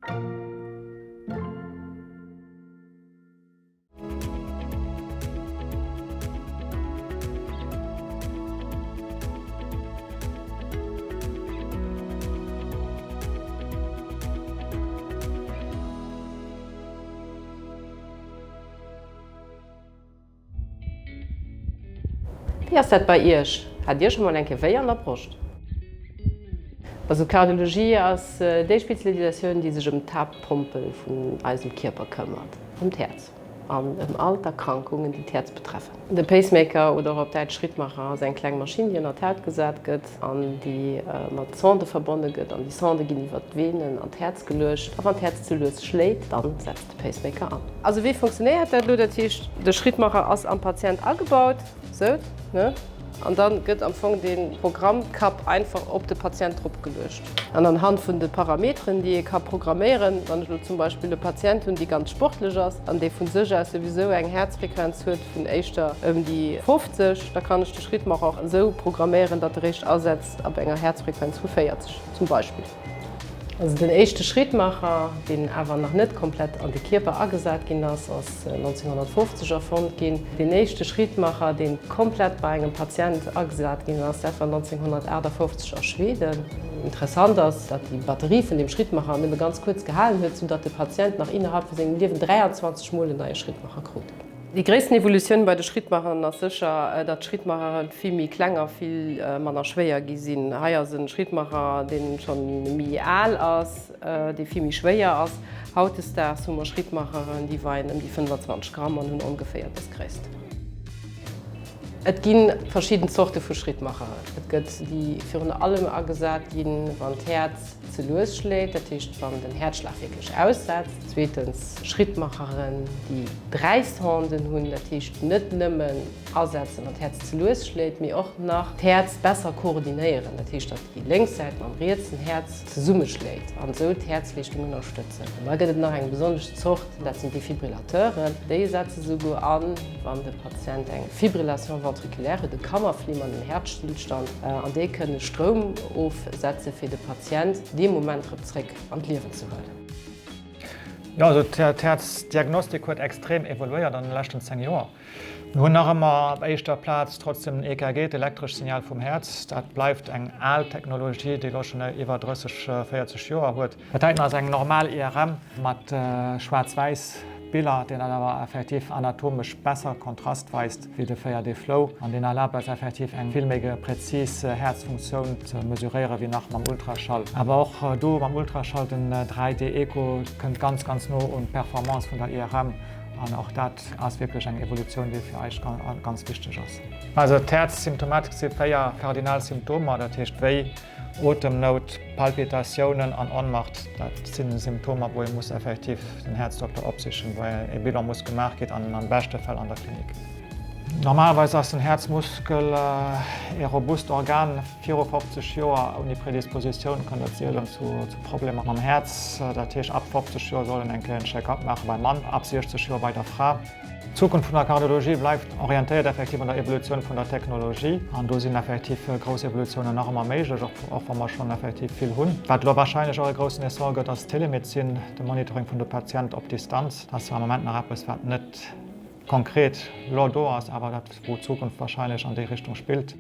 Wéi ass dat bei Iech? Hat Dir scho mol eng Kéier wéi an der Broscht? Also d'Kardiologie ass déi Spezialisatioun, déi sech ëm d'Haaptpompel vun eisem Kierper këmmert, ëm d'Häerz an ëm all d'Erkrankungen, déi d'Häerz betreffen. De Pacemaker oder och op Däitsch Schrittmacher ass eng kleng Maschinn, déi ënner d'Haut gesat gëtt an déi mat Sonde verbonne gëtt. An déi Sonde ginn iwwer d'Venen an d'Häerz geluecht a wann d'Häerz ze lues schléit, dann setzt de Pacemaker an. Also wéi funktionéiert dat elo? Dat heescht, de Schrittmacher ass am Patient agebaut, sou, ne? An da gëtt am Fong dee Programmkapp einfach op de Patient drop geluecht. An anhand vun de Parameteren, déi ee ka programméieren, wann ech elo zum Beispill e Patient hunn, dee ganz sportlech ass an dee vu sech aus souwisou eng Häerzfrequenz huet vun éischter ëm déi 50, da kann ech de Schrittmacher och esou programméieren, datt e réischt asetzt ab enger Häerzfrequenz vu 40 zum Beispill. Also den éischte Schrittmacher, deen awer nach net komplett an de Kierper agesat ginn ass, ass 1950 erfonnt ginn. Deen éischte Schrittmacher, dee komplett bei engem Patient agesat ginn ass, dat war 1958 a Schweden. Interessant ass, datt déi Batterie vun deem Schrittmacher nëmme ganz kuerz gehalen huet, soudatt de Patient nach innerhalb vu sengem Liewen 23 Mol en neie Schrittmacher krut. Déi gréissten Evolutioun bei de Schrittmacheren ass sécher, datt d'Schrittmacheren vill méi kleng a vill manner schwéier gi sinn. Hei ass e Schrittmacher, dee schonn méi al ass, dee vill méi schwéier ass. Hautdesdaags hu mer Schrittmacheren, déi weien ëm déi 25 Gramm an hunn ongeféier dës Gréisst. Et gi verschidden Zorte vu Schrittmacheren. Et gëtt déi virun allem agesat ginn, wann d'Häerz ze lues schléit, dat heescht wann den Häerzschlag wierklech aussetzt. Zweetens Schrittmacheren, déi 3 Sonden hunn, dat heescht net nëmmen asetzen, wann d'Häerz ze lues schléit, mee och nach d'Häerz besser koordinéieren, dat heescht datt déi lénks Säit mam rietsen Häerz zesummeschléit an esou d'Häerzleeschtung ënnerstëtzen. An da gëtt et nach eng besonnesch Zort, dat sinn d'Defibrillateuren, déi setze souguer an, wann de Patient eng Fibrillation ventriculaire huet, e Kammerflimmern, en Häerzstillstand, an déi kënne Stroum ofsetze fir de Patient dee Moment erëm zréck an d'Liewen ze huelen. Jo, also d'Häerzdiagnostik huet extrem evoluéiert an de leschten 10 Joer. Mir hunn nach ëmmer op éischter Plaz trotzdem den EKG, d'elektrescht Signal vum Häerz. Dat bleift eng al Technologie, déi elo schonn iwwer 30, 40 Joer huet. Dat heiten ass eng normal IRM mat schwaarz-wäiss Biller, deen dat awer effektiv anatomesch besser Kontrast weist wéi de 4D Flow an deen erlaabt eis effektiv eng vill méi präzis Häerzfunktioun ze mesuréiere wéi nach mam Ultraschall. Awer och do mam Ultraschall, den 3D Echo kënnt ganz ganz no un d'Performance vun der IRM an och dat ass wierklech eng Evolutioun déi fir eis ganz wichteg ass. Also d'Häerzsymptomatik si 4 kardinal Symptomer, dat heescht wéi Otemnout, Palpitatiounen an Onmacht, dat si Symptomer, wou ee muss effektiv den Häerzdokter opsichen, wou ee Bilan muss gemaach ginn an am beschte Fall an der Klinik. Normalerweis ass den Häerzmuskel ee robust Organ. Viru 50 Joer ouni Predispositioun kënnt et sielen zu Problemer mam Häerz. Dat heescht, ab 50 Joer soll een eng Kéier en Check-up maache beim Mann, ab 60 Joer bei der Fra. D'Zukunft vun der Kardiologie bleift orientéiert effektiv un der Evolutioun vun der Technologie. An do sinn effektiv grouss Evolutiounen nach ëmmer méiglech, och wa mer schonn effektiv vill hunn. Wat elo warscheinlech och e groussen Essor gëtt, ass d'Telemedezin, de Monitoring vun de Patient op Distanz. Dat ass zwar am Moment nach eppes, wat net konkret elo do ass, awer dat, wou d'Zukunft warscheinlech an déi Richtung spillt.